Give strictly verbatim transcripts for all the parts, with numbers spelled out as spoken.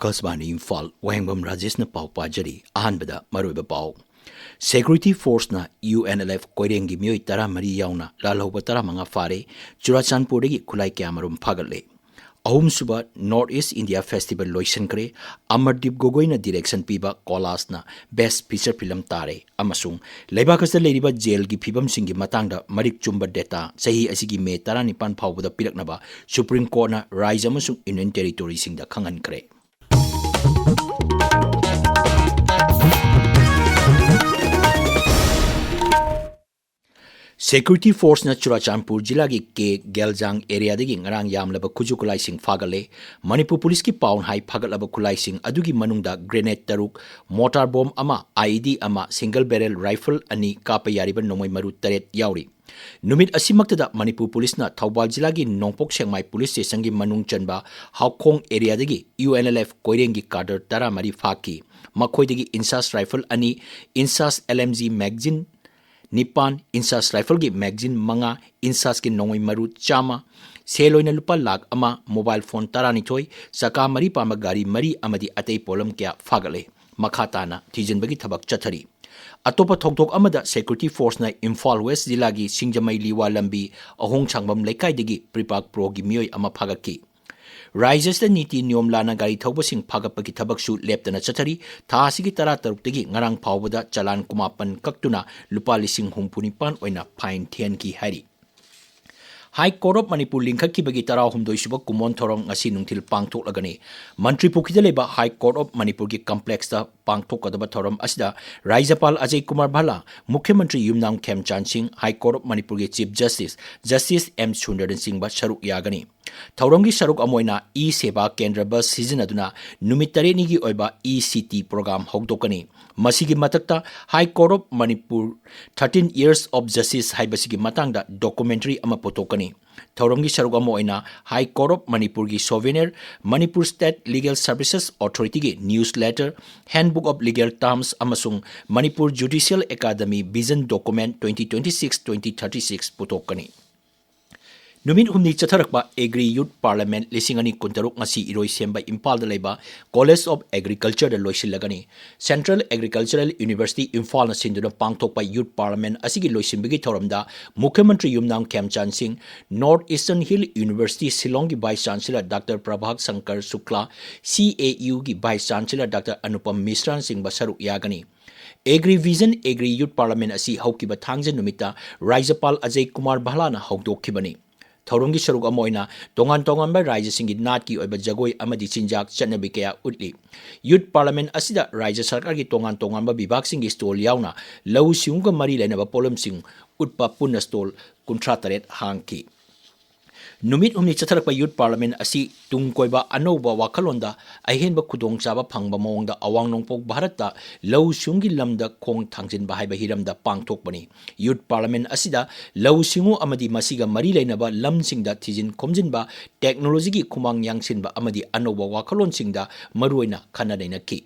ꯑꯁꯕꯥꯅꯤ ꯏꯝꯐꯥꯜ, ꯋꯥꯍꯦꯡꯕꯝ ꯔꯥꯖꯦꯁꯅ ꯄꯥꯎ ꯄꯥꯖꯔꯤ꯫ ꯑꯍꯥꯟꯕꯗ ꯃꯔꯨꯑꯣꯏꯕ ꯄꯥꯎ꯫ Security Forceꯅ UNLF ꯀꯣꯏꯔꯦꯡꯒꯤ ꯃꯤꯑꯣꯏ ꯇꯔꯥꯃꯔꯤ ꯌꯥꯎꯅ ꯂꯥꯜꯍꯧꯕ ꯇꯔꯥꯃꯉꯥ ꯐꯥꯔꯦ꯫ ꯆꯨꯔꯥꯆꯥꯟꯄꯨꯔꯗꯒꯤ ꯈꯨꯠꯂꯥꯏ ꯀꯌꯥꯃꯔꯨꯝ ꯐꯥꯒꯠꯂꯦ꯫ ꯑꯍꯨꯝꯁꯨꯕ North East India Festival ꯂꯣꯏꯁꯤꯟꯈ꯭ꯔꯦ꯫ ꯑꯃꯔꯗꯤꯞ ꯒꯣꯒꯣꯏꯅ direction ꯄꯤꯕ ꯀꯣꯂꯥꯁꯅ best feature film ꯇꯥꯔꯦ꯫ ꯑꯃꯁꯨꯡ ꯂꯩꯕꯥꯛ ꯑꯁꯤꯗ ꯂꯩꯔꯤꯕ ꯖꯦꯜꯒꯤ ꯐꯤꯕꯝꯁꯤꯡꯒꯤ ꯃꯇꯥꯡꯗ ꯃꯔꯤꯛ ꯆꯨꯝꯕ data ꯆꯍꯤ ꯑꯁꯤꯒꯤ ꯃꯦ ꯇꯔꯥꯅꯤꯄꯥꯟ ꯐꯥꯎꯕꯗ ꯄꯤꯔꯛꯅꯕ Supreme Courtꯅ ꯔꯥꯖ꯭ꯌ ꯑꯃꯁꯨꯡ Union Territoryꯁꯤꯡꯗ ꯈꯪꯍꯟꯈ꯭ꯔꯦ꯫ Security Forceꯅ ꯆꯨꯔꯥꯆꯥꯟꯄꯨꯔ ꯖꯤꯂꯥꯒꯤ ꯀꯦ ꯒꯦꯜꯖꯥꯡ areaꯗꯒꯤ ꯉꯔꯥꯡ ꯌꯥꯝꯂꯕ ꯈꯨꯠꯁꯨ ꯈꯨꯠꯂꯥꯏꯁꯤꯡ ꯐꯥꯒꯠꯂꯦ꯫ ꯃꯅꯤꯄꯨꯔ ꯄꯨꯂꯤꯁꯀꯤ ꯄꯥꯎꯅ ꯍꯥꯏ, ꯐꯥꯒꯠꯂꯕ ꯈꯨꯠꯂꯥꯏꯁꯤꯡ ꯑꯗꯨꯒꯤ ꯃꯅꯨꯡꯗ grenade ꯇꯔꯨꯛ, mortar bomb ꯑꯃ, IED ꯑꯃ, single barrel rifle ꯑꯅꯤ, ꯀꯥꯞꯄ ꯌꯥꯔꯤꯕ ꯅꯣꯡꯃꯩ ꯃꯔꯨ ꯇꯔꯦꯠ ꯌꯥꯎꯔꯤ꯫ ꯅꯨꯃꯤꯠ ꯑꯁꯤꯃꯛꯇꯗ ꯃꯅꯤꯄꯨꯔ ꯄꯨꯂꯤꯁꯅ ꯊꯧꯕꯥꯜ ꯖꯤꯂꯥꯒꯤ ꯅꯣꯡꯄꯣꯛ ꯁꯦꯛꯃꯥꯏ police stationꯒꯤ ꯃꯅꯨꯡ ꯆꯟꯕ ꯍꯥꯎꯈꯣꯡ areaꯗꯒꯤ UNLF ꯀꯣꯏꯔꯦꯡꯒꯤ cadre ꯇꯔꯥꯃꯔꯤ ꯐꯥꯈꯤ꯫ ꯃꯈꯣꯏꯗꯒꯤ INSAS rifle ꯑꯅꯤ, INSAS LMG magazine ꯅꯤꯄꯥꯟ, INSAS rifleꯒꯤ magazine ꯃꯉꯥ, INSASꯀꯤ ꯅꯣꯡꯃꯩ ꯃꯔꯨ ꯆꯥꯝꯃ, ꯁꯦꯜ ꯑꯣꯏꯅ ꯂꯨꯄꯥ ꯂꯥꯈ ꯑꯃ, mobile phone ꯇꯔꯥꯅꯤꯊꯣꯏ, ꯆꯀꯥ ꯃꯔꯤ ꯄꯥꯟꯕ ꯒꯥꯔꯤ ꯃꯔꯤ ꯑꯃꯗꯤ ꯑꯇꯩ ꯄꯣꯠꯂꯝ ꯀꯌꯥ ꯐꯥꯒꯠꯂꯦ꯫ ꯃꯈꯥ ꯇꯥꯅ ꯊꯤꯖꯤꯟꯕꯒꯤ ꯊꯕꯛ ꯆꯠꯊꯔꯤ꯫ ꯑꯇꯣꯞꯄ ꯊꯧꯗꯣꯛ ꯑꯃꯗ Security Forceꯅ ꯏꯝꯐꯥꯜ West ꯖꯤꯂꯥꯒꯤ ꯁꯤꯡꯖꯃꯩ ꯂꯤꯋꯥ ꯂꯝꯕꯤ ꯑꯍꯣꯡ ꯁꯥꯡꯕꯝ ꯂꯩꯀꯥꯏꯗꯒꯤ ꯄ꯭ꯔꯤꯄꯥꯛ ꯄ꯭ꯔꯣꯒꯤ ꯃꯤꯑꯣꯏ ꯑꯃ ꯐꯥꯒꯠꯈꯤ꯫ ꯔꯥꯖ꯭ꯌ ꯑꯁꯤꯗ ꯅꯤꯇꯤ ꯅꯤꯌꯣꯝ ꯂꯥꯟꯅ ꯒꯥꯔꯤ ꯊꯧꯕꯁꯤꯡ ꯐꯥꯒꯠꯄꯒꯤ ꯊꯕꯛꯁꯨ ꯂꯦꯞꯇꯅ ꯆꯠꯊꯔꯤ꯫ ꯊꯥ ꯑꯁꯤꯒꯤ ꯇꯔꯥꯇꯔꯨꯛꯇꯒꯤ ꯉꯔꯥꯡ ꯐꯥꯎꯕꯗ ꯆꯂꯥꯟ ꯀꯨꯃꯥꯄꯟ ꯀꯛꯇꯨꯅ ꯂꯨꯄꯥ ꯂꯤꯁꯤꯡ ꯍꯨꯝꯐꯨ ꯅꯤꯄꯥꯟ ꯑꯣꯏꯅ fine ꯊꯤꯍꯟꯈꯤ ꯍꯥꯏꯔꯤ꯫ High Court of Manipur ꯂꯤꯡꯈꯠꯈꯤꯕꯒꯤ ꯇꯔꯥꯍꯨꯝꯗꯣꯏ ꯁꯨꯕ ꯀꯨꯝꯑꯣꯟ ꯊꯧꯔꯝ ꯉꯁꯤ ꯅꯨꯡꯊꯤꯜ ꯄꯥꯡꯊꯣꯛꯂꯒꯅꯤ꯫ ꯃꯟꯇ꯭ꯔꯤ ꯄꯨꯈ꯭ꯔꯤꯗ ꯂꯩꯕ High Court of Manipurꯒꯤ complexꯇ ꯄꯥꯡꯊꯣꯛꯀꯗꯕ ꯊꯧꯔꯝ ꯑꯁꯤꯗ ꯔꯥꯖ꯭ꯌꯄꯥꯜ ꯑꯖꯌ ꯀꯨꯃꯥꯔ ꯚꯜꯂꯥ, ꯃꯨꯈ꯭ꯌ ꯃꯟꯇ꯭ꯔꯤ ꯌꯨꯝꯅꯥꯝ ꯈꯦꯝꯆꯥꯟ ꯁꯤꯡ, High Court of ꯃꯅꯤꯄꯨꯔꯒꯤ Chief Justice, Justice ꯑꯦꯝ ꯁꯨꯟꯗꯔꯟ ꯆꯤꯡꯕ ꯁꯔꯨꯛ ꯌꯥꯒꯅꯤ꯫ ꯊꯧꯔꯝꯒꯤ ꯁꯔꯨꯛ ꯑꯃ ꯑꯣꯏꯅ E Seva Kendra bus ꯁꯤꯖꯤꯟꯅꯗꯨꯅ ꯅꯨꯃꯤꯠ ꯇꯔꯦꯠꯅꯤꯒꯤ ꯑꯣꯏꯕ E C T program ꯍꯧꯗꯣꯛꯀꯅꯤ꯫ ꯃꯁꯤꯒꯤ ꯃꯊꯛꯇ High Court of Manipur thirteen Years of Justice ꯍꯥꯏꯕꯁꯤꯒꯤ ꯃꯇꯥꯡꯗ documentary ꯑꯃ ꯄꯨꯊꯣꯛꯀꯅꯤ꯫ ꯊꯧꯔꯝꯒꯤ ꯁꯔꯨꯛ ꯑꯃ ꯑꯣꯏꯅ High Court of ꯃꯅꯤꯄꯨꯔꯒꯤ souvenir, Manipur State Legal Services Authorityꯒꯤ newsletter, Handbook of Legal Terms ꯑꯃꯁꯨꯡ Manipur Judicial Academy Vision Document twenty twenty-six twenty thirty-six ꯄꯨꯊꯣꯛꯀꯅꯤ꯫ ꯅꯨꯃꯤꯠ ꯍꯨꯝꯅꯤ ꯆꯠꯊꯔꯛꯄ Agri Youth Parliament ꯂꯤꯁꯤꯡ ꯑꯅꯤ ꯀꯨꯟꯇꯔꯨꯛ ꯉꯁꯤ ꯏꯔꯣꯏꯁꯦꯝꯕ ꯏꯝꯐꯥꯜꯗ ꯂꯩꯕ College of Agricultureꯗ ꯂꯣꯏꯁꯤꯜꯂꯒꯅꯤ꯫ Central Agricultural University ꯏꯝꯐꯥꯜꯅ ꯁꯤꯟꯗꯨꯅ ꯄꯥꯡꯊꯣꯛꯄ Youth Parliament ꯑꯁꯤꯒꯤ ꯂꯣꯏꯁꯤꯟꯕꯒꯤ ꯊꯧꯔꯝꯗ ꯃꯨꯈ꯭ꯌ ꯃꯟꯇ꯭ꯔꯤ ꯌꯨꯝꯅꯥꯝ ꯈꯦꯝꯆꯥꯟ ꯁꯤꯡ, North Eastern Hill University ꯁꯤꯂꯣꯡꯒꯤ Vice Chancellor Doctor Prabhat Shankar Shukla, C A Uꯒꯤ Vice Chancellor Doctor Anupam ꯃꯤꯁ꯭ꯔꯥꯅꯆꯤꯡꯕ ꯁꯔꯨꯛ ꯌꯥꯒꯅꯤ꯫ Agri Vision Agri Youth Parliament ꯑꯁꯤ ꯍꯧꯈꯤꯕ ꯊꯥꯡꯖ ꯅꯨꯃꯤꯠꯇ ꯔꯥꯖ꯭ꯌꯄꯥꯜ ꯑꯖꯌ ꯀꯨꯃꯥꯔ ꯚꯜꯂꯥꯅ ꯍꯧꯗꯣꯛꯈꯤꯕꯅꯤ꯫ ꯊꯧꯔꯝꯒꯤ ꯁꯔꯨꯛ ꯑꯃ ꯑꯣꯏꯅ ꯇꯣꯉꯥꯟ ꯇꯣꯉꯥꯟꯕ ꯔꯥꯖ꯭ꯌꯁꯤꯡꯒꯤ ꯅꯥꯠꯀꯤ ꯑꯣꯏꯕ ꯖꯒꯣꯏ ꯑꯃꯗꯤ ꯆꯤꯟꯖꯥꯛ ꯆꯠꯅꯕꯤ ꯀꯌꯥ ꯎꯠꯂꯤ꯫ Youth Parliament ꯑꯁꯤꯗ ꯔꯥꯖ꯭ꯌ ꯁꯔꯀꯥꯔꯒꯤ ꯇꯣꯉꯥꯟ ꯇꯣꯉꯥꯟꯕ ꯕꯤꯚꯥꯒꯁꯤꯡꯒꯤ stall ꯌꯥꯎꯅ ꯂꯧꯎ ꯁꯤꯡꯎꯒ ꯃꯔꯤ ꯂꯩꯅꯕ ꯄꯣꯠꯂꯝꯁꯤꯡ ꯎꯠꯄ ꯄꯨꯟꯅ stall ꯀꯨꯟꯊ꯭ꯔꯥ ꯇꯔꯦꯠ ꯍꯥꯡꯈꯤ꯫ ꯅꯨꯃꯤꯠ ꯍꯨꯝꯅꯤ ꯆꯠꯊꯔꯛꯄ Youth Parliament ꯑꯁꯤ ꯇꯨꯡ ꯀꯣꯏꯕ ꯑꯅꯧꯕ ꯋꯥꯈꯜꯂꯣꯟꯗ ꯑꯍꯦꯟꯕ ꯈꯨꯗꯣꯡꯆꯥꯕ ꯐꯪꯕ ꯃꯑꯣꯡꯗ ꯑꯋꯥꯡ ꯅꯣꯡꯄꯣꯛ ꯚꯥꯔꯠꯇ ꯂꯧꯎ ꯁꯤꯡꯎꯒꯤ ꯂꯝꯗ ꯈꯣꯡ ꯊꯥꯡꯖꯤꯟꯕ ꯍꯥꯏꯕ ꯍꯤꯔꯝꯗ ꯄꯥꯡꯊꯣꯛꯄꯅꯤ꯫ Youth Parliament ꯑꯁꯤꯗ ꯂꯧꯎ ꯁꯤꯡꯎ ꯑꯃꯗꯤ ꯃꯁꯤꯒ ꯃꯔꯤ ꯂꯩꯅꯕ ꯂꯝꯁꯤꯡꯗ ꯊꯤꯖꯤꯟ ꯈꯣꯝꯖꯤꯟꯕ, technologyꯒꯤ ꯈꯨꯃꯥꯡ ꯌꯥꯡꯁꯤꯟꯕ ꯑꯃꯗꯤ ꯑꯅꯧꯕ ꯋꯥꯈꯜꯂꯣꯟꯁꯤꯡꯗ ꯃꯔꯨꯑꯣꯏꯅ ꯈꯟꯅ ꯅꯩꯅꯈꯤ꯫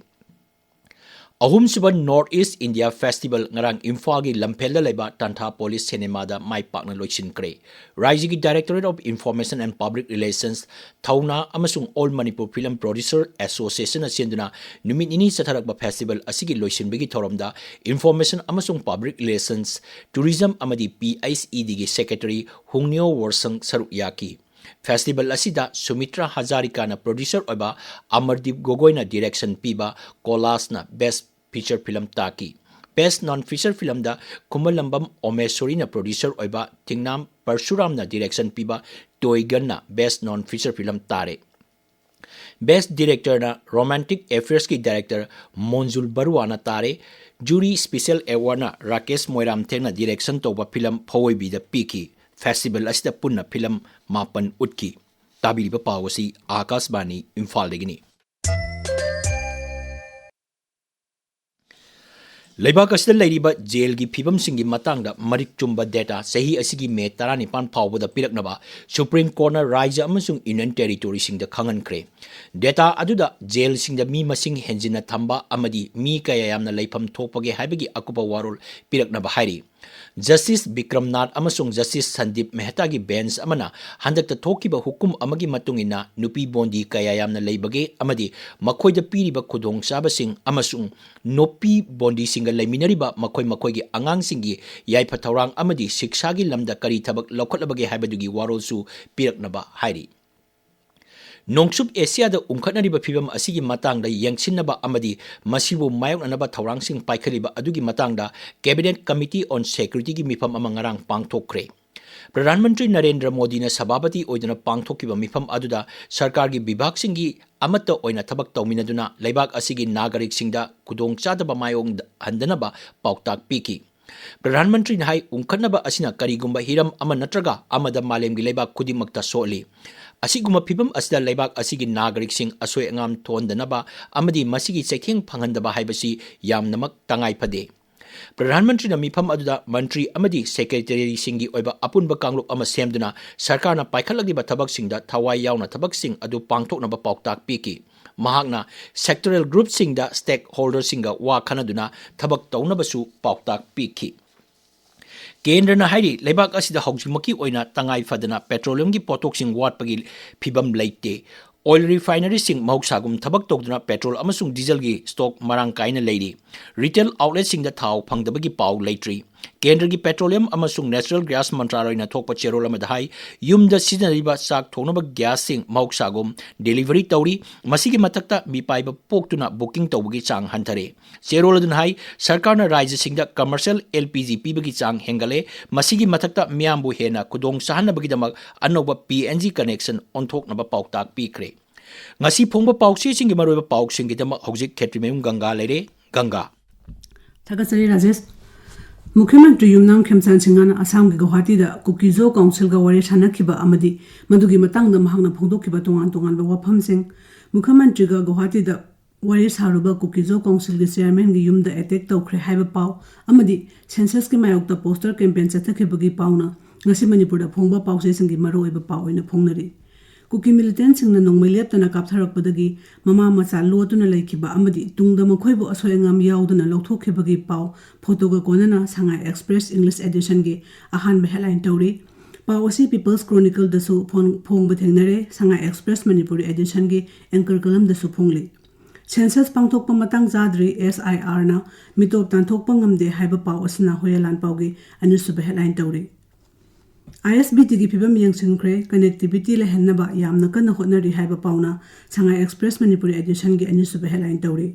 ꯑꯍꯨꯝꯁꯨꯕ North East India Festival ꯉꯔꯥꯡ ꯏꯝꯐꯥꯜꯒꯤ ꯂꯝꯐꯦꯜꯗ ꯂꯩꯕ ꯇꯥꯟꯊꯥ ꯄꯣꯂꯤꯁ ꯁꯤꯅꯦꯃꯥꯗ ꯃꯥꯏ ꯄꯥꯛꯅ ꯂꯣꯏꯁꯤꯟꯈ꯭ꯔꯦ꯫ ꯔꯥꯏꯖ꯭ꯌꯒꯤ Directorate of Information and Public Relations ꯊꯧꯅꯥ ꯑꯃꯁꯨꯡ All Manipur Film Producer Associationꯅ ꯁꯤꯟꯗꯨꯅ ꯅꯨꯃꯤꯠ ꯅꯤꯅꯤ ꯆꯠꯊꯔꯛꯄ festival ꯑꯁꯤꯒꯤ ꯂꯣꯏꯁꯤꯟꯕꯒꯤ ꯊꯧꯔꯝꯗ Information ꯑꯃꯁꯨꯡ Public Relations, Tourism ꯑꯃꯗꯤ P H E Dꯒꯤ Secretary ꯍꯨꯡꯅꯤꯌꯣ ꯋꯣꯔꯁꯪ ꯁꯔꯨꯛ ꯌꯥꯈꯤ꯫ Festival ꯑꯁꯤꯗ ꯁꯨꯃꯤꯇ꯭ꯔꯥ ꯍꯖꯥꯔꯤꯀꯥꯅ producer ꯑꯣꯏꯕ, ꯑꯃꯔꯗꯤꯞ ꯒꯣꯒꯣꯏꯅ direction ꯄꯤꯕ ꯀꯣꯂꯥꯁꯅ best feature film ꯇꯥꯈꯤ꯫ Best non feature filmꯗ ꯈꯨꯃꯟꯂꯝꯕꯝ ꯑꯣꯃꯦꯁꯣꯔꯤꯅ producer ꯑꯣꯏꯕ, ꯊꯤꯡꯅꯥꯝ ꯄꯔꯁꯨꯔꯥꯝꯅ direction ꯄꯤꯕ ꯇꯣꯏꯒꯟꯅ best non feature film ꯇꯥꯔꯦ꯫ Best directorꯅ Romantic Affairsꯀꯤ director ꯃꯣꯟꯖꯨꯜ ꯕꯔꯨꯋꯥꯅ ꯇꯥꯔꯦ꯫ Jury special awardꯅ ꯔꯥꯀꯦꯁ ꯃꯣꯏꯔꯥꯝꯊꯦꯡꯅ direction ꯇꯧꯕ film ꯐꯋꯣꯏꯕꯤꯗ ꯄꯤꯈꯤ꯫ Festival ꯑꯁꯤꯗ ꯄꯨꯟꯅ film ꯃꯥꯄꯟ ꯎꯠꯈꯤ꯫ ꯇꯥꯕꯤꯔꯤꯕ ꯄꯥꯎ ꯑꯁꯤ ꯑꯥꯀꯥꯁꯕꯥꯅꯤ ꯏꯝꯐꯥꯜꯗꯒꯤꯅꯤ꯫ ꯂꯩꯕꯥꯛ ꯑꯁꯤꯗ ꯂꯩꯔꯤꯕ jailꯒꯤ ꯐꯤꯕꯝꯁꯤꯡꯒꯤ ꯃꯇꯥꯡꯗ ꯃꯔꯤꯛ ꯆꯨꯝꯕ data ꯆꯍꯤ ꯑꯁꯤꯒꯤ May ꯇꯔꯥꯅꯤꯄꯥꯟ ꯐꯥꯎꯕꯗ ꯄꯤꯔꯛꯅꯕ Supreme Courtꯅ ꯔꯥꯏꯖ꯭ꯌ ꯑꯃꯁꯨꯡ Union Territoryꯁꯤꯡꯗ ꯈꯪꯍꯟꯈ꯭ꯔꯦ꯫ Data ꯑꯗꯨꯗ jailꯁꯤꯡꯗ ꯃꯤ ꯃꯁꯤꯡ ꯍꯦꯟꯖꯤꯟꯅ ꯊꯝꯕ ꯑꯃꯗꯤ ꯃꯤ ꯀꯌꯥ ꯌꯥꯝꯅ ꯂꯩꯐꯝ ꯊꯣꯛꯄꯒꯦ ꯍꯥꯏꯕꯒꯤ ꯑꯀꯨꯞꯄ ꯋꯥꯔꯣꯜ ꯄꯤꯔꯛꯅꯕ ꯍꯥꯏꯔꯤ꯫ ꯖꯁꯇꯤꯁ ꯕꯤꯀ꯭ꯔꯝꯅꯥꯊ ꯑꯃꯁꯨꯡ ꯖꯁꯇꯤꯁ ꯁꯟꯗꯤꯞ ꯃꯦꯍꯇꯥꯒꯤ ꯕꯦꯟꯆ ꯑꯃꯅ ꯍꯟꯗꯛꯇ ꯊꯣꯛꯈꯤꯕ ꯍꯨꯀꯨꯝ ꯑꯃꯒꯤ ꯃꯇꯨꯡ ꯏꯟꯅ ꯅꯨꯄꯤ ꯕꯣꯟꯗꯤ ꯀꯌꯥ ꯌꯥꯝꯅ ꯂꯩꯕꯒꯦ ꯑꯃꯗꯤ ꯃꯈꯣꯏꯗ ꯄꯤꯔꯤꯕ ꯈꯨꯗꯣꯡꯆꯥꯕꯁꯤꯡ ꯑꯃꯁꯨꯡ ꯅꯨꯄꯤ ꯕꯣꯟꯗꯤꯁꯤꯡꯒ ꯂꯩꯃꯤꯟꯅꯔꯤꯕ ꯃꯈꯣꯏ ꯃꯈꯣꯏꯒꯤ ꯑꯉꯥꯡꯁꯤꯡꯒꯤ ꯌꯥꯏꯐ ꯊꯧꯔꯥꯡ ꯑꯃꯗꯤ ꯁꯤꯛꯁꯥꯒꯤ ꯂꯝꯗ ꯀꯔꯤ ꯊꯕꯛ ꯂꯧꯈꯠꯂꯕꯒꯦ ꯍꯥꯏꯕꯗꯨꯒꯤ ꯋꯥꯔꯣꯜꯁꯨ ꯄꯤꯔꯛꯅꯕ ꯍꯥꯏꯔꯤ꯫ ꯅꯣꯡꯆꯨꯞ ꯑꯦꯁꯤꯌꯥꯗ ꯎꯪꯈꯠꯅꯔꯤꯕ ꯐꯤꯚꯝ ꯑꯁꯤꯒꯤ ꯃꯇꯥꯡꯗ ꯌꯦꯡꯁꯤꯟꯅꯕ ꯑꯃꯗꯤ ꯃꯁꯤꯕꯨ ꯃꯥꯌꯣꯛꯅꯅꯕ ꯊꯧꯔꯥꯡꯁꯤꯡ ꯄꯥꯏꯈꯠꯂꯤꯕ ꯑꯗꯨꯒꯤ ꯃꯇꯥꯡꯗ Cabinet Committee on Security ꯒꯤ ꯃꯤꯐꯝ ꯑꯃ ꯉꯔꯥꯡ ꯄꯥꯡꯊꯣꯛꯈ꯭ꯔꯦ꯫ ꯄ꯭ꯔꯙꯥꯟ ꯃꯟꯇ꯭ꯔꯤ ꯅꯔꯦꯟꯗ꯭ꯔ ꯃꯣꯗꯤꯅ ꯁꯚꯥꯄꯇꯤ ꯑꯣꯏꯗꯨꯅ ꯄꯥꯡꯊꯣꯛꯈꯤꯕ ꯃꯤꯐꯝ ꯑꯗꯨꯗ ꯁꯔꯀꯥꯔꯒꯤ ꯕꯤꯚꯥꯒꯁꯤꯡꯒꯤ ꯑꯃꯠꯇ ꯑꯣꯏꯅ ꯊꯕꯛ ꯇꯧꯃꯤꯟꯅꯗꯨꯅ ꯂꯩꯕꯥꯛ ꯑꯁꯤꯒꯤ ꯅꯥꯒꯔꯤꯛꯁꯤꯡꯗ ꯈꯨꯗꯣꯡꯆꯥꯗꯕ ꯃꯥꯌꯣꯛꯍꯟꯗꯅꯕ ꯄꯥꯎꯇꯥꯛ ꯄꯤꯈꯤ꯫ ꯄ꯭ꯔꯙꯥꯟ ꯃꯟꯇ꯭ꯔꯤꯅ ꯍꯥꯏ, ꯎꯪꯈꯠꯅꯕ ꯑꯁꯤꯅ ꯀꯔꯤꯒꯨꯝꯕ ꯍꯤꯔꯝ ꯑꯃ ꯅꯠꯇ꯭ꯔꯒ ꯑꯃꯗ ꯃꯥꯂꯦꯝꯒꯤ ꯂꯩꯕꯥꯛ ꯈꯨꯗꯤꯡꯃꯛꯇ ꯁꯣꯛꯍꯜꯂꯤ꯫ ꯑꯁꯤꯒꯨꯝꯕ ꯐꯤꯚꯝ ꯑꯁꯤꯗ ꯂꯩꯕꯥꯛ ꯑꯁꯤꯒꯤ ꯅꯥꯒꯔꯤꯛꯁꯤꯡ ꯑꯁꯣꯏ ꯑꯉꯥꯝ ꯊꯣꯛꯍꯟꯗꯅꯕ ꯑꯃꯗꯤ ꯃꯁꯤꯒꯤ ꯆꯩꯊꯦꯡ ꯐꯪꯍꯟꯗꯕ ꯍꯥꯏꯕꯁꯤ ꯌꯥꯝꯅꯃꯛ ꯇꯉꯥꯏ ꯐꯗꯦ꯫ ꯄ꯭ꯔꯙꯥꯟ ꯃꯟꯇ꯭ꯔꯤꯅ ꯃꯤꯐꯝ ꯑꯗꯨꯗ ꯃꯟꯇ꯭ꯔꯤ ꯑꯃꯗꯤ ꯁꯦꯀ꯭ꯔꯦꯇꯔꯤꯁꯤꯡꯒꯤ ꯑꯣꯏꯕ ꯑꯄꯨꯟꯕ ꯀꯥꯡꯂꯨꯞ ꯑꯃ ꯁꯦꯝꯗꯨꯅ ꯁꯔꯀꯥꯔꯅ ꯄꯥꯏꯈꯠꯂꯛꯂꯤꯕ ꯊꯕꯛꯁꯤꯡꯗ ꯊꯋꯥꯏ ꯌꯥꯎꯅ ꯊꯕꯛꯁꯤꯡ ꯑꯗꯨ ꯄꯥꯡꯊꯣꯛꯅꯕ ꯄꯥꯎꯇꯥꯛ ꯄꯤꯈꯤ꯫ ꯃꯍꯥꯛꯅ ꯁꯦꯛꯇꯣꯔꯦꯜ ꯒ꯭ꯔꯨꯞꯁꯤꯡꯗ ꯁ꯭ꯇꯦꯛꯍꯣꯜꯗꯔꯁꯤꯡꯒ ꯋꯥ ꯈꯟꯅꯗꯨꯅ ꯊꯕꯛ ꯇꯧꯅꯕꯁꯨ ꯄꯥꯎꯇꯥꯛ ꯄꯤꯈꯤ꯫ ꯀꯦꯟꯗ꯭ꯔꯅ ꯍꯥꯏꯔꯤ, ꯂꯩꯕꯥꯛ ꯑꯁꯤꯗ ꯍꯧꯖꯤꯛꯃꯛꯀꯤ ꯑꯣꯏꯅ ꯇꯉꯥꯏ ꯐꯗꯅ ꯄꯦꯇ꯭ꯔꯣꯂꯤꯌꯝꯒꯤ ꯄꯣꯠꯊꯣꯛꯁꯤꯡ ꯋꯥꯠꯄꯒꯤ ꯐꯤꯚꯝ ꯂꯩꯇꯦ꯫ ꯑꯣꯏꯜ ꯔꯤꯐꯥꯏꯅꯔꯤꯁꯤꯡ ꯃꯍꯧꯁꯥꯒꯨꯝ ꯊꯕꯛ ꯇꯧꯗꯨꯅ ꯄꯦꯇ꯭ꯔꯣꯜ ꯑꯃꯁꯨꯡ ꯗꯤꯖꯜꯒꯤ ꯁ꯭ꯇꯣꯛ ꯃꯔꯥꯡ ꯀꯥꯏꯅ ꯂꯩꯔꯤ꯫ ꯔꯤꯇꯦꯜ ꯑꯥꯎꯠꯂꯦꯠꯁꯤꯡꯗ ꯊꯥꯎ ꯐꯪꯗꯕꯒꯤ ꯄꯥꯎ ꯂꯩꯇ꯭ꯔꯤ꯫ ꯀꯦꯟꯗ꯭ꯔꯒꯤ ꯄꯦꯇ꯭ꯔꯣꯂꯤꯌꯝ ꯑꯃꯁꯨꯡ ꯅꯦꯆꯔꯦꯜ ꯒ꯭ꯌꯥꯁ ꯃꯟꯇ꯭ꯔꯥꯂꯣꯏꯅ ꯊꯣꯛꯄ ꯆꯦꯔꯣꯜ ꯑꯃꯗ ꯍꯥꯏ, ꯌꯨꯝꯗ ꯁꯤꯖꯤꯟꯅꯔꯤꯕ ꯆꯥꯛ ꯊꯣꯡꯅꯕ ꯒ꯭ꯌꯥꯁꯁꯤꯡ ꯃꯍꯧꯁꯥꯒꯨꯝ ꯗꯦꯂꯤꯚꯔꯤ ꯇꯧꯔꯤ꯫ ꯃꯁꯤꯒꯤ ꯃꯊꯛꯇ ꯃꯤꯄꯥꯏꯕ ꯄꯣꯛꯇꯨꯅ ꯕꯨꯀꯤꯡ ꯇꯧꯕꯒꯤ ꯆꯥꯡ ꯍꯟꯊꯔꯦ꯫ ꯆꯦꯔꯣꯜ ꯑꯗꯨꯅ ꯍꯥꯏ, ꯁꯔꯀꯥꯔꯅ ꯔꯥꯖ꯭ꯌꯁꯤꯡꯗ ꯀꯃꯔꯁꯤꯌꯦꯜ ꯑꯦꯜ ꯄꯤ ꯖꯤ ꯄꯤꯕꯒꯤ ꯆꯥꯡ ꯍꯦꯟꯒꯠꯂꯦ꯫ ꯃꯁꯤꯒꯤ ꯃꯊꯛꯇ ꯃꯤꯌꯥꯝꯕꯨ ꯍꯦꯟꯅ ꯈꯨꯗꯣꯡ ꯆꯥꯍꯟꯅꯕꯒꯤꯗꯃꯛ ꯑꯅꯧꯕ ꯄꯤ ꯑꯦꯟ ꯖꯤ ꯀꯅꯦꯛꯁꯟ ꯑꯣꯟꯊꯣꯛꯅꯕ ꯄꯥꯎꯇꯥꯛ ꯄꯤꯈ꯭ꯔꯦ꯫ ꯉꯁꯤ ꯐꯣꯡꯕ ꯄꯥꯎꯆꯦꯁꯤꯡꯒꯤ ꯃꯔꯨꯑꯣꯏꯕ ꯄꯥꯎꯁꯤꯡꯒꯤꯗꯃꯛ ꯍꯧꯖꯤꯛ ꯈꯦꯇ꯭ꯔꯤꯃꯌꯨꯝ ꯒꯪꯒꯥ ꯂꯩꯔꯦ꯫ ꯒꯪꯒꯥ꯫ ꯊꯥꯒꯠꯆꯔꯤ ꯔꯥꯖꯦꯁ꯫ ꯃꯨꯈ꯭ꯌ ꯃꯟꯇ꯭ꯔꯤ ꯌꯨꯝꯅꯥꯝ ꯈꯦꯝꯆꯥꯟ ꯁꯤꯡꯍꯅ ꯑꯁꯥꯝꯒꯤ ꯒꯧꯍꯥꯇꯤꯗ ꯀꯨꯀꯤꯖꯣ ꯀꯥꯎꯟꯁꯤꯜꯒ ꯋꯥꯔꯤ ꯁꯥꯟꯅꯈꯤꯕ ꯑꯃꯗꯤ ꯃꯗꯨꯒꯤ ꯃꯇꯥꯡꯗ ꯃꯍꯥꯛꯅ ꯐꯣꯡꯗꯣꯛꯈꯤꯕ ꯇꯣꯉꯥꯟ ꯇꯣꯉꯥꯟꯕ ꯋꯥꯐꯝꯁꯤꯡ꯫ ꯃꯨꯈ꯭ꯌ ꯃꯟꯇ꯭ꯔꯤꯒ ꯒꯧꯍꯥꯇꯤꯗ ꯋꯥꯔꯤ ꯁꯥꯔꯨꯕ ꯀꯨꯀꯤꯖꯣ ꯀꯥꯎꯟꯁꯤꯜꯒꯤ ꯆꯤꯌꯔꯃꯦꯟꯒꯤ ꯌꯨꯝꯗ ꯑꯦꯇꯦꯛ ꯇꯧꯈ꯭ꯔꯦ ꯍꯥꯏꯕ ꯄꯥꯎ ꯑꯃꯗꯤ ꯁꯦꯟꯁꯁꯀꯤ ꯃꯥꯌꯣꯛꯇ ꯄꯣꯁꯇꯔ ꯀꯦꯝꯄꯦꯟ ꯆꯠꯊꯈꯤꯕꯒꯤ ꯄꯥꯎꯅ ꯉꯁꯤ ꯃꯅꯤꯄꯨꯔꯗ ꯐꯣꯡꯕ ꯄꯥꯎꯆꯦꯁꯤꯡꯒꯤ ꯃꯔꯨꯑꯣꯏꯕ ꯄꯥꯎ ꯑꯣꯏꯅ ꯐꯣꯡꯅꯔꯤ꯫ ꯀꯨꯀꯤ ꯃꯤꯂꯤꯇꯦꯟꯠꯁꯤꯡꯅ ꯅꯣꯡꯃꯩ ꯂꯦꯞꯇꯅ ꯀꯥꯞꯊꯔꯛꯄꯗꯒꯤ ꯃꯃꯥ ꯃꯆꯥ ꯂꯣꯠꯇꯨꯅ ꯂꯩꯈꯤꯕ ꯑꯃꯗꯤ ꯇꯨꯡꯗ ꯃꯈꯣꯏꯕꯨ ꯑꯁꯣꯏ ꯑꯉꯥꯝ ꯌꯥꯎꯗꯅ ꯂꯧꯊꯣꯛꯈꯤꯕꯒꯤ ꯄꯥꯎ ꯐꯣꯇꯣꯒ ꯀꯣꯟꯅꯅ ꯁꯉꯥꯏ ꯑꯦꯛꯁꯄ꯭ꯔꯦꯁ ꯏꯪꯂꯤꯁ ꯑꯦꯗꯤꯁꯟꯒꯤ ꯑꯍꯥꯟꯕ ꯍꯦꯗꯂꯥꯏꯟ ꯇꯧꯔꯤ꯫ ꯄꯥꯎ ꯑꯁꯤ ꯄꯤꯄꯜꯁ ꯀ꯭ꯔꯣꯅꯤꯀꯜꯗꯁꯨ ꯐꯣꯡ-, ꯐꯣꯡꯕ ꯊꯦꯡꯅꯔꯦ, ꯁꯉꯥꯏ ꯑꯦꯛꯁꯄ꯭ꯔꯦꯁ ꯃꯅꯤꯄꯨꯔꯤ ꯑꯦꯗꯤꯁꯟꯒꯤ ꯑꯦꯡꯀꯔ ꯀꯂꯝꯗꯁꯨ ꯐꯣꯡꯂꯤ꯫ ꯁꯦꯟꯁꯁ ꯄꯥꯡꯊꯣꯛꯄ ꯃꯇꯥꯡ ꯆꯥꯗ꯭ꯔꯤ, ꯑꯦꯁ ꯑꯥꯏ ꯑꯥꯔꯅ ꯃꯤꯇꯣꯞ ꯇꯥꯟꯊꯣꯛꯄ ꯉꯝꯗꯦ ꯍꯥꯏꯕ ꯄꯥꯎ ꯑꯁꯤꯅ ꯍꯨꯌꯦꯟ ꯂꯥꯟꯄꯥꯎꯒꯤ ꯑꯅꯤꯁꯨꯕ ꯍꯦꯗꯂꯥꯏꯟ ꯇꯧꯔꯤ꯫ ꯑꯥꯏ ꯑꯦꯁ ꯕꯤ ꯇꯤꯒꯤ ꯐꯤꯕꯝ ꯌꯦꯡꯁꯤꯟꯈ꯭ꯔꯦ, ꯀꯅꯦꯛꯇꯤꯚꯤꯇꯤ ꯂꯩꯍꯟꯅꯕ ꯌꯥꯝꯅ ꯀꯟꯅ ꯍꯣꯠꯅꯔꯤ ꯍꯥꯏꯕ ꯄꯥꯎꯅ ꯁꯉꯥꯏ ꯑꯦꯛꯁꯄ꯭ꯔꯦꯁ ꯃꯅꯤꯄꯨꯔꯤ ꯑꯦꯗꯤꯁꯟꯒꯤ ꯑꯅꯤꯁꯨꯕ ꯍꯦꯗꯂꯥꯏꯟ ꯇꯧꯔꯤ꯫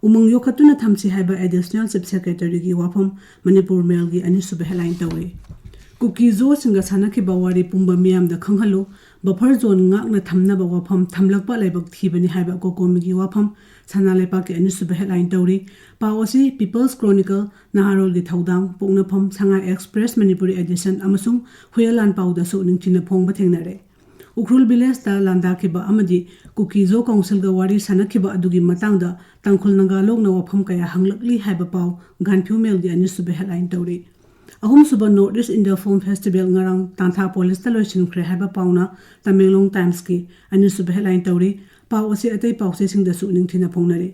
ꯎꯃꯪ ꯌꯣꯛꯈꯠꯇꯨꯅ ꯊꯝꯁꯤ ꯍꯥꯏꯕ ꯑꯦꯗꯤꯁꯅꯦꯜ ꯆꯤꯐ ꯁꯦꯀ꯭ꯔꯦꯇꯔꯤꯒꯤ ꯋꯥꯐꯝ ꯃꯅꯤꯄꯨꯔ ꯃꯦꯜꯒꯤ ꯑꯅꯤꯁꯨꯕ ꯍꯦꯗꯂꯥꯏꯟ ꯇꯧꯔꯤ꯫ ꯀꯨꯀꯤ ꯖꯣꯁꯤꯡꯒ ꯁꯥꯟꯅꯈꯤꯕ ꯋꯥꯔꯤ ꯄꯨꯝꯕ ꯃꯤꯌꯥꯝꯗ ꯈꯪꯍꯜꯂꯨ, ꯕꯐꯔ ꯖꯣꯟ ꯉꯥꯛꯅ ꯊꯝꯅꯕ ꯋꯥꯐꯝ ꯊꯝꯂꯛꯄ ꯂꯥꯏꯕꯛ ꯊꯤꯕꯅꯤ ꯍꯥꯏꯕ ꯀꯣꯀꯣꯃꯤꯒꯤ ꯋꯥꯐꯝ ꯁꯅꯥ ꯂꯩꯄꯥꯛꯀꯤ ꯑꯅꯤꯁꯨꯕ ꯍꯦꯗꯂꯥꯏꯟ ꯇꯧꯔꯤ꯫ ꯄꯥꯎ ꯑꯁꯤ ꯄꯤꯄꯜꯁ ꯀ꯭ꯔꯣꯅꯤꯀꯜ, ꯅꯍꯥꯔꯣꯜꯒꯤ ꯊꯧꯗꯥꯡ, ꯄꯣꯛꯅꯐꯝ, ꯁꯉꯥꯏ ꯑꯦꯛꯁꯄ꯭ꯔꯦꯁ ꯃꯅꯤꯄꯨꯔꯤ ꯑꯦꯗꯤꯁꯟ ꯑꯃꯁꯨꯡ ꯍꯨꯌꯦꯟ ꯂꯥꯟꯄꯥꯎꯗꯁꯨ ꯅꯤꯡꯊꯤꯅ ꯐꯣꯡꯕ ꯊꯦꯡꯅꯔꯦ꯫ ꯎꯈ꯭ꯔꯨꯜ ꯚꯤꯂꯦꯖꯇ ꯂꯥꯟꯗꯥꯈꯤꯕ ꯑꯃꯗꯤ ꯀꯨꯀꯤ ꯖꯣ ꯀꯥꯎꯟꯁꯤꯜꯒ ꯋꯥꯔꯤ ꯁꯥꯟꯅꯈꯤꯕ ꯑꯗꯨꯒꯤ ꯃꯇꯥꯡꯗ ꯇꯥꯡꯈꯨꯜ ꯅꯥꯒꯥ ꯂꯣꯛꯅ ꯋꯥꯐꯝ ꯀꯌꯥ ꯍꯪꯂꯛꯂꯤ ꯍꯥꯏꯕ ꯄꯥꯎ ꯒꯥꯟꯐ꯭ꯌꯨ ꯃꯦꯜꯒꯤ ꯑꯅꯤꯁꯨꯕ ꯍꯦꯗꯂꯥꯏꯟ ꯇꯧꯔꯤ꯫ ꯑꯍꯨꯝꯁꯨꯕ north east India film festival ꯉꯔꯥꯡ ꯇꯥꯟꯊꯥꯄꯣꯂꯤꯁꯇ ꯂꯣꯏꯁꯤꯟꯈ꯭ꯔꯦ ꯍꯥꯏꯕ ꯄꯥꯎꯅ ꯇꯃꯦꯡꯂꯣꯡ ꯇꯥꯏꯝꯁꯀꯤ ꯑꯅꯤꯁꯨꯕ ꯍꯦꯗꯂꯥꯏꯟ ꯇꯧꯔꯤ꯫ ꯄꯥꯎ ꯑꯁꯤ ꯑꯇꯩ ꯄꯥꯎꯆꯦꯁꯤꯡꯗꯁꯨ ꯅꯤꯡꯊꯤꯅ ꯐꯣꯡꯅꯔꯤ꯫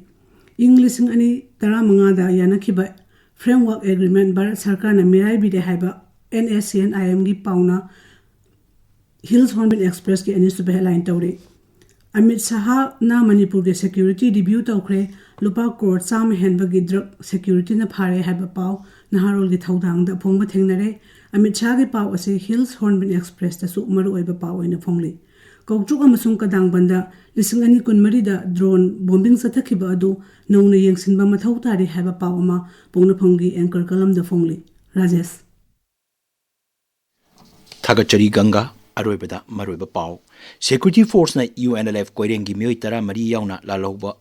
ꯏꯪ ꯂꯤꯁꯤꯡ ꯑꯅꯤ ꯇꯔꯥꯃꯉꯥꯗ ꯌꯥꯅꯈꯤꯕ ꯐ꯭ꯔꯦꯝꯋꯥꯔꯛ ꯑꯦꯒ꯭ꯔꯤꯃꯦꯟꯠ ꯚꯥꯔꯠ ꯁꯔꯀꯥꯔꯅ ꯃꯤꯔꯥꯏꯕꯤꯔꯦ ꯍꯥꯏꯕ ꯑꯦꯟ ꯑꯦꯁ ꯁꯤ ꯑꯦꯟ ꯑꯥꯏ ꯑꯦꯝꯒꯤ ꯄꯥꯎꯅ ꯍꯤꯜꯁ ꯍꯣꯔꯟꯕꯤꯜ ꯑꯦꯛꯁꯄ꯭ꯔꯦꯁꯀꯤ ꯑꯅꯤꯁꯨꯕ ꯍꯦꯗꯂꯥꯏꯟ ꯇꯧꯔꯤ꯫ ꯑꯃꯤꯠ ꯁꯍꯥꯅ ꯃꯅꯤꯄꯨꯔꯒꯤ ꯁꯦꯀ꯭ꯌꯨꯔꯤꯇꯤ ꯔꯤꯚ꯭ꯌꯨ ꯇꯧꯈ꯭ꯔꯦ, ꯂꯨꯄꯥ ꯀ꯭ꯔꯣꯔ ꯆꯥꯝꯃ ꯍꯦꯟꯕꯒꯤ ꯗ꯭ꯔꯒ ꯁꯦꯀ꯭ꯌꯨꯔꯤꯇꯤꯅ ꯐꯥꯔꯦ ꯍꯥꯏꯕ ꯄꯥꯎ ꯅꯍꯥꯔꯣꯜꯒꯤ ꯊꯧꯗꯥꯡꯗ ꯐꯣꯡꯕ ꯊꯦꯡꯅꯔꯦ꯫ ꯑꯃꯤꯠ ꯁꯍꯥꯒꯤ ꯄꯥꯎ ꯑꯁꯤ ꯍꯤꯜꯁ ꯍꯣꯔꯟꯕꯤꯜ ꯑꯦꯛꯁꯄ꯭ꯔꯦꯁꯇꯁꯨ ꯃꯔꯨꯑꯣꯏꯕ ꯄꯥꯎ ꯑꯣꯏꯅ ꯐꯣꯡꯂꯤ꯫ ꯀꯧꯇ꯭ꯔꯨꯛ ꯑꯃꯁꯨꯡ ꯀꯗꯥꯡꯕꯟꯗ ꯂꯤꯁꯤꯡ ꯑꯅꯤ ꯀꯨꯟꯃꯔꯤꯗ ꯗ꯭ꯔꯣꯟ ꯕꯣꯝꯕꯤꯡ ꯆꯠꯊꯈꯤꯕ ꯑꯗꯨ ꯅꯧꯅ ꯌꯦꯡꯁꯤꯟꯕ ꯃꯊꯧ ꯇꯥꯔꯤ ꯍꯥꯏꯕ ꯄꯥꯎ ꯑꯃ ꯄꯣꯛꯅꯐꯝꯒꯤ ꯑꯦꯡꯀꯔ ꯀꯂꯝꯗ ꯐꯣꯡꯂꯤ꯫ ꯔꯥꯖꯦꯁ꯫ ꯊꯥꯒꯠꯆꯔꯤ ꯒꯪꯒꯥ꯫ ꯑꯔꯣꯏꯕꯗ ꯃꯔꯨꯑꯣꯏꯕ ꯄꯥꯎ꯫ ꯁꯦꯀ꯭ꯌꯨꯔꯤꯇꯤ ꯐꯣꯔꯁꯅ ꯌꯨ ꯑꯦꯟ ꯑꯦꯜ ꯑꯦꯐ ꯀꯣꯏꯔꯦꯡꯒꯤ ꯃꯤꯑꯣꯏ ꯇꯔꯥꯃꯔꯤ ꯌꯥꯎꯅ ꯂꯥꯜꯍꯧꯕ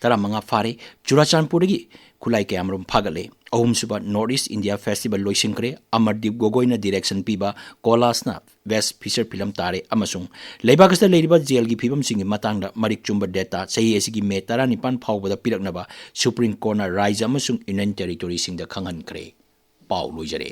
ꯇꯔꯥꯃꯉꯥ ꯐꯥꯔꯦ꯫ ꯆꯨꯔꯥꯆꯥꯟꯄꯨꯔꯗꯒꯤ ꯈꯨꯠꯂꯥꯏ ꯀꯌꯥꯃꯔꯨꯝ ꯐꯥꯒꯠꯂꯦ꯫ ꯑꯍꯨꯝꯁꯨꯕ ꯅꯣꯔꯠ ꯏꯁ ꯏꯟꯗꯤꯌꯥ ꯐꯦꯁꯇꯤꯚꯦꯜ ꯂꯣꯏꯁꯤꯟꯈ꯭ꯔꯦ꯫ ꯑꯃꯔꯗꯤꯞ ꯒꯣꯒꯣꯏꯅ ꯗꯤꯔꯦꯛꯁꯟ ꯄꯤꯕ ꯀꯣꯂꯥꯁꯅ ꯕꯦꯁ ꯐꯤꯆꯔ ꯐꯤꯂꯝ ꯇꯥꯔꯦ꯫ ꯑꯃꯁꯨꯡ ꯂꯩꯕꯥꯛ ꯑꯁꯤꯗ ꯂꯩꯔꯤꯕ ꯖꯦꯜꯒꯤ ꯐꯤꯕꯝꯁꯤꯡꯒꯤ ꯃꯇꯥꯡꯗ ꯃꯔꯤꯛ ꯆꯨꯝꯕ ꯗꯦꯇꯥ ꯆꯍꯤ ꯑꯁꯤꯒꯤ ꯃꯦ ꯇꯔꯥꯅꯤꯄꯥꯟ ꯐꯥꯎꯕꯗ ꯄꯤꯔꯛꯅꯕ ꯁꯨꯄ꯭ꯔꯤꯝ ꯀꯣꯔꯠꯅ ꯔꯥꯏꯖ꯭ꯌ ꯑꯃꯁꯨꯡ ꯌꯨꯅꯤꯌꯟ ꯇꯦꯔꯤꯇꯣꯔꯤꯁꯤꯡꯗ ꯈꯪꯍꯟꯈ꯭ꯔꯦ꯫ ꯄꯥꯎ ꯂꯣꯏꯖꯔꯦ꯫